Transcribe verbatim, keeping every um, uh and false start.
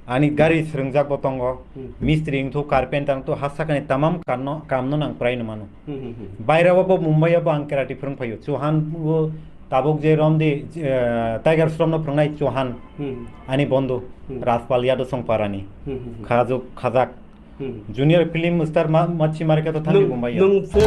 Ani gari srwngjak bo tongo. Hmm. Mistri wngthu, carpenter wngthu, ha sakani tamam kanno, kamno nang prai no mano. Hmm, hmm, hmm. Baira o bo Mumbai o bo ang karate phwrwng phaio. Chauhan o tabuk je romdi, eh, Tiger Shroff no phwrwngnai Chauhan. Hmm. Ani bondhu, Hmm. Rajpal Yadav Songparani. Hmm, hmm, hmm. Khajuk, khajak. Hmm. Junior film star ma, machi market o thangdi Mumbai o. Nwng se